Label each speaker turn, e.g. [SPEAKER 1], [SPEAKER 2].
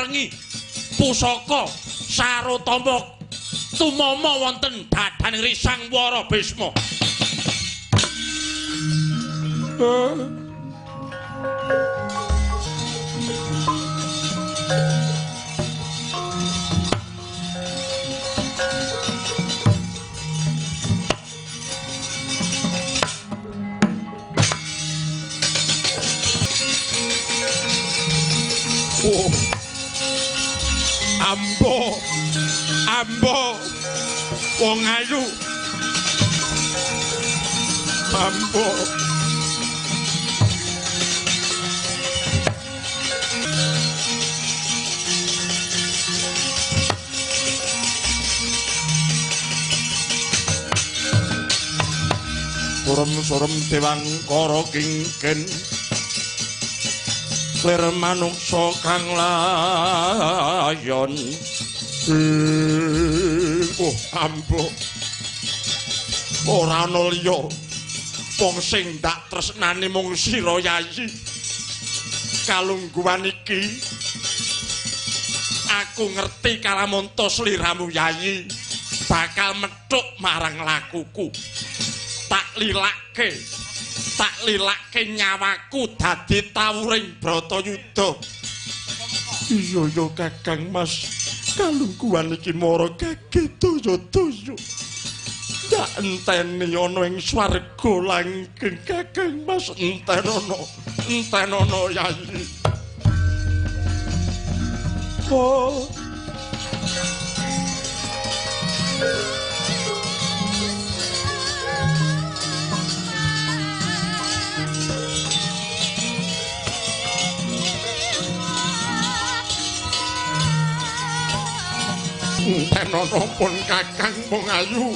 [SPEAKER 1] paparengi pusaka Sarotama tumama wonten dadaning Risang Wara Bisma. Oh. Ambo, ambo, wong ayu, ambo. Surem-surem dewangkara kingkin lir manungsa kang layon. Oh, ambo. Ora ana liya wong sing tak tresnani mung sira Yayi. Kalungguhan iki aku ngerti kalamunta sliramu Yayi bakal methuk marang lakuku. Tak lilake nyawaku dadi tawuring Bratayuda. Iya ya Kakang Mas, kalungguhan iki mara kaget toyo-toyo. Tak enteni ana ing swarga langgeng Kakang Mas, entenono, entenono Yayi. Oh. Entenono pun Kakang mung ayu.